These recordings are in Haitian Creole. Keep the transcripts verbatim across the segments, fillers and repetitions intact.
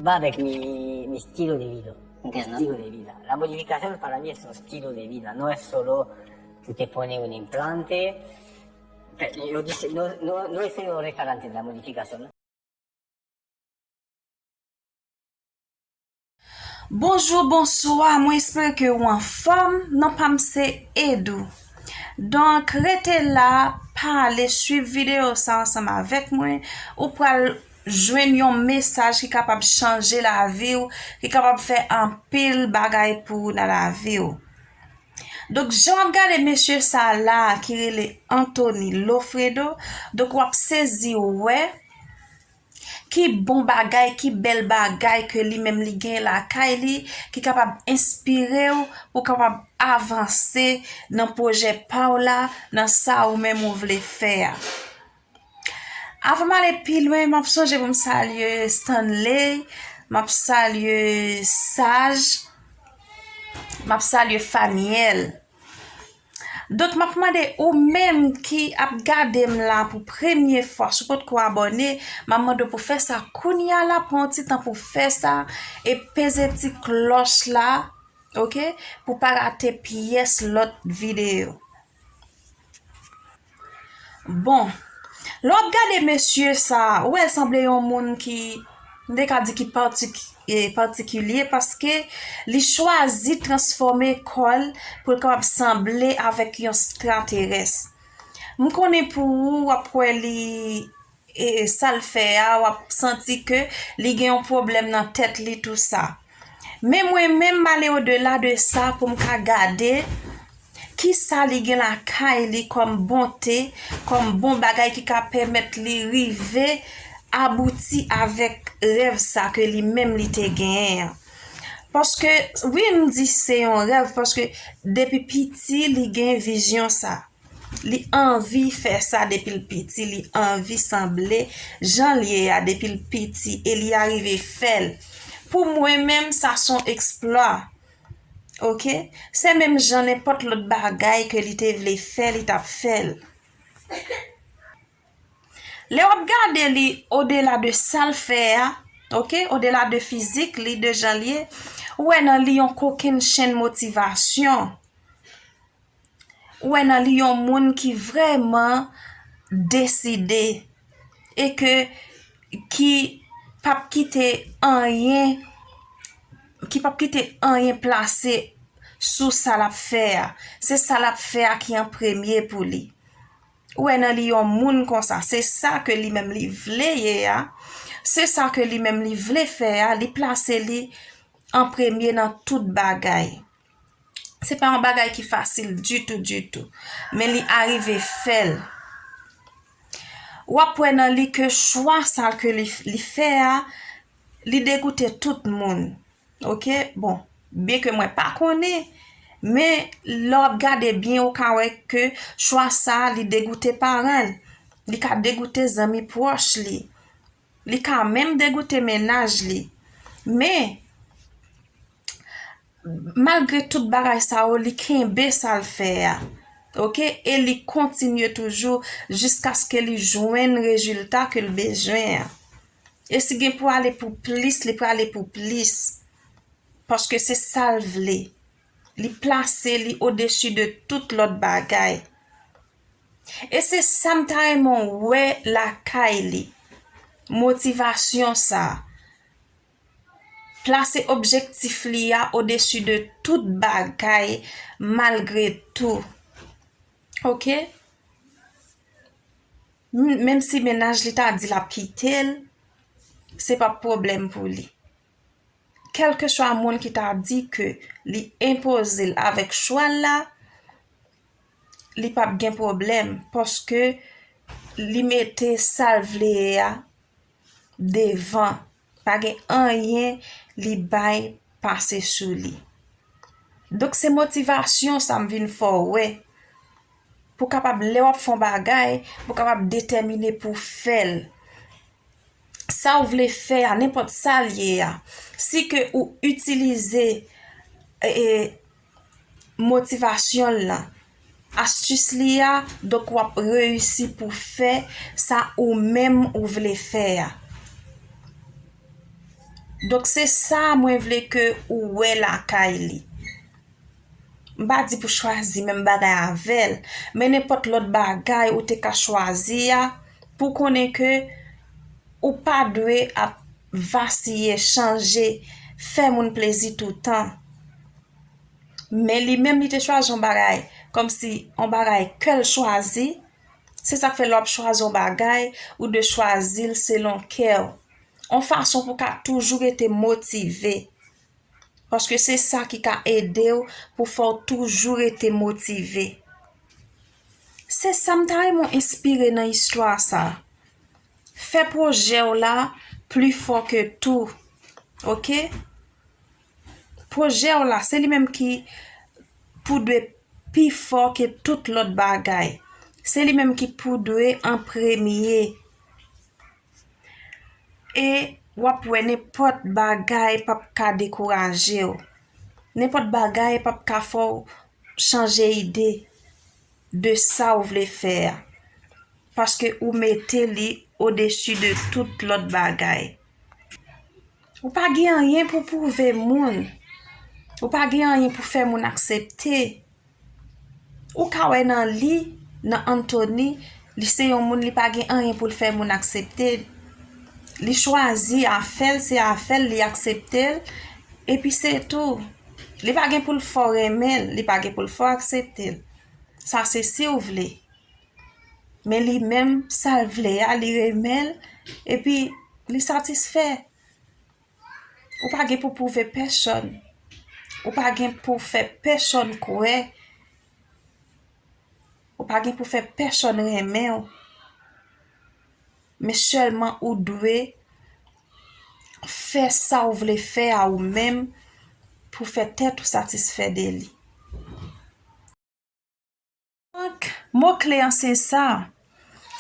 Va avec mi, mi estilo de vida. Entiendo. Estilo de vida. La modificación para mí es un estilo de vida, no es solo que te pone un implante. Pe-, yo dice, no, no, no es un restaurante la modificación, ¿no? Bonjou, bonswa, mwen espere ke ou anfòm. Non pa m se Edou. Donk, rete la, pale, swiv videyo sa ansanm avèk mwen. Ou pral jwenn yon mesaj ki kapab chanje lavi w, ki kapab fè anpil bagay pou ou nan lavi w. Donk, jan w ap gade mesye sa la ki rele Anthony Lofredo, donk w ap sezi wè ki bon bagay, ki bèl bagay ke li menm li gen lakay li, ki kapab enspire w pou kapab avanse nan pwojè pa w la, nan sa ou menm ou vle fè a. Avan m ale pi lwen, m ap sonje pou m salye Stanley, m ap salye Saj, m ap salye Faniel. Donk, m ap mande ou menm ki ap gade m la pou premye fwa, si w potko abòne, m ap mande w pou fè sa kounye a la, pran yon ti tan pou fè sa, e peze ti klòch la, oke, pou pa rate pyès lòt videyo. Bon, lè w ap gade mesye sa, ou wè l sanble yon moun ki, m te ka di ki patik-, e, patikilye, paske li chwazi transfòme kò l pou l kapab sanble avèk yon estraterès. M konnen pou ou, w ap wè li, e, sa l fè a, w ap santi ke li gen yon pwoblèm nan tèt li, tou sa. Men mwen menm, m ale odela de sa pou m ka gade kisa li gen lakay li kòm bonte, kòm bon bagay ki ka pèmèt li rive abouti avèk rèv sa ke li menm li te genyen an. Paske, wi, m di se yon rèv, paske depi piti, li gen vizyon sa. Li anvi fè sa depi l piti, li anvi sanble jan l ye a depi l piti, e li arive fè l. Pou mwen menm, sa se yon eksplwa. Oke? Se menm jan nenpòt lòt bagay ke li te vle fè, li t ap fè l. Lè w ap gade li odela de sa l fè a, oke, odela de fizik li, de jan l ye, ou wè nan li yon kokennchenn motivasyon. Ou wè nan li yon moun ki vrèman deside e ke ki p ap kite anyen, ki p ap kite anyen plase sou sa l ap fè a. Se sa l ap fè a ki an premye pou li. Ou wè nan li yon moun konsa. Se sa ke li menm li vle ye a. Se sa ke li menm li vle fè a. Li plase li an premye nan tout bagay. Se pa yon bagay ki fasil ditou, ditou. Men li arive fè l. W ap wè nan li ke chwa sa ke li, li fè a, li degoute tout moun. Oke? Bon, byenke mwen pa konnen, men lè w ap gade byen, ou ka wè ke chwa sa a, li degoute paran l. Li ka degoute zanmi pwòch li. Li ka menm degoute mennaj li. Men, malgre tout bagay sa yo, li kenbe sa l fè a. Oke? E li kontinye toujou jiskaske li jwenn rezilta ke l bezwen an. E si gen pou ale pou plis, li prale pou plis. Paske se sa l vle. Li plase li odesi de tout lòt bagay. E se sa m ta renmen w wè lakay li. Motivasyon sa. Plase objektif li a odesi de tout bagay, malgre tou. Oke? M-, menm si mennaj li ta di l ap kite l, se p ap pwoblèm pou li. Kèlkeswa moun ki ta di ke li enpoze l avèk chwa l la, li p ap gen pwoblèm, paske li mete sa l vle a devan. Pa gen anyen li bay pase sou li. Donk, se motivasyon sa m vin fè w wè. Pou kapab, lè w ap fè yon bagay, pou kapab detèmine pou w fè l. Sa w vle fè a, nenpòt sa l ye a, si ke ou itilize, e, motivasyon l lan, astis li a, donk w ap reyisi pou fè sa ou menm ou vle fè a. Donk, se sa mwen vle ke ou wè lakay li. M pa di pou chwazi menm bagay avè l, men nenpòt lòt bagay ou te ka chwazi a, pou konnen ke ou pa dwe ap vasiye, chanje, fè moun plezi toutan. Men li menm, li te chwazi yon bagay, kòmsi yon bagay ke l chwazi. Se sa k fè lè w ap chwazi yon bagay, ou dwe chwazi l selon kè w. Yon fason pou w ka toujou rete motive. Paske se sa ki ka ede w pou fè w toujou rete motive. Se sa m ta renmen w enspire nan istwa sa. Fè pwojè w la pli fò ke tou. Oke? Pwojè w la, se li menm ki pou dwe pi fò ke tout lòt bagay. Se li menm ki pou dwe an premye. E w ap wè nenpòt bagay p ap ka dekouraje w. Nenpòt bagay p ap ka fè w chanje ide de sa w vle fè a. Paske ou mete li odesi de tout lòt bagay. Ou pa gen anyen pou pwouve moun. Ou pa gen anyen pou fè moun aksepte. Ou ka wè nan li, nan Anthony, li se yon moun, li pa gen anyen pou l fè moun aksepte l. Li chwazi afè l, se afè l, li aksepte l, epi se tou. Li pa gen pou l fè w renmen l, li pa gen pou l fè w aksepte l. Sa se si w vle. Men li menm, sa l vle a, li renmen l, epi li satisfè. Ou pa gen pou pwouve pèsonn. Ou pa gen pou fè pèsonn kwè. Ou pa gen pou fè pèsonn renmen w. Men sèlman ou dwe fè sa w vle fè a ou menm pou fè tèt ou satisfè de li. Donk, mo kle an se sa.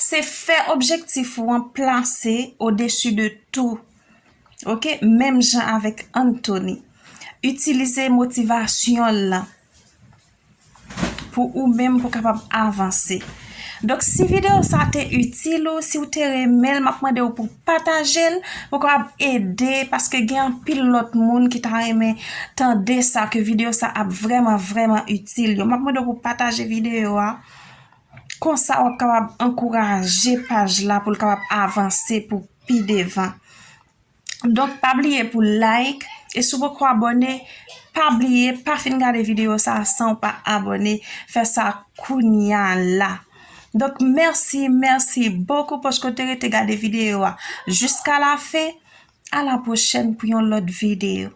Se fè objektif ou an plase odesi de tou. Oke? Menm jan avèk Anthony. Itilize motivasyon l lan pou ou menm pou kapab avanse. Donk, si videyo sa te itil ou, si w te renmen l, m ap mande w pou pataje l, pou kapab ede, paske gen anpil lòt moun ki ta renmen tande sa, ke videyo sa ap vrèman, vrèman itil yo. M ap mande w pou pataje videyo a. Konsa, w ap kapab ankouraje paj la pou l kapab avanse pou pi devan. Donk, pa bliye pou like. E si w poko abòne, pa bliye, pa fin gade videyo sa a san w pa abòne. Fè sa kounya la. Donk, mèsi, mèsi bokou paske w te rete gade videyo a jiska la fen. A la pwochèn pou yon lòt videyo.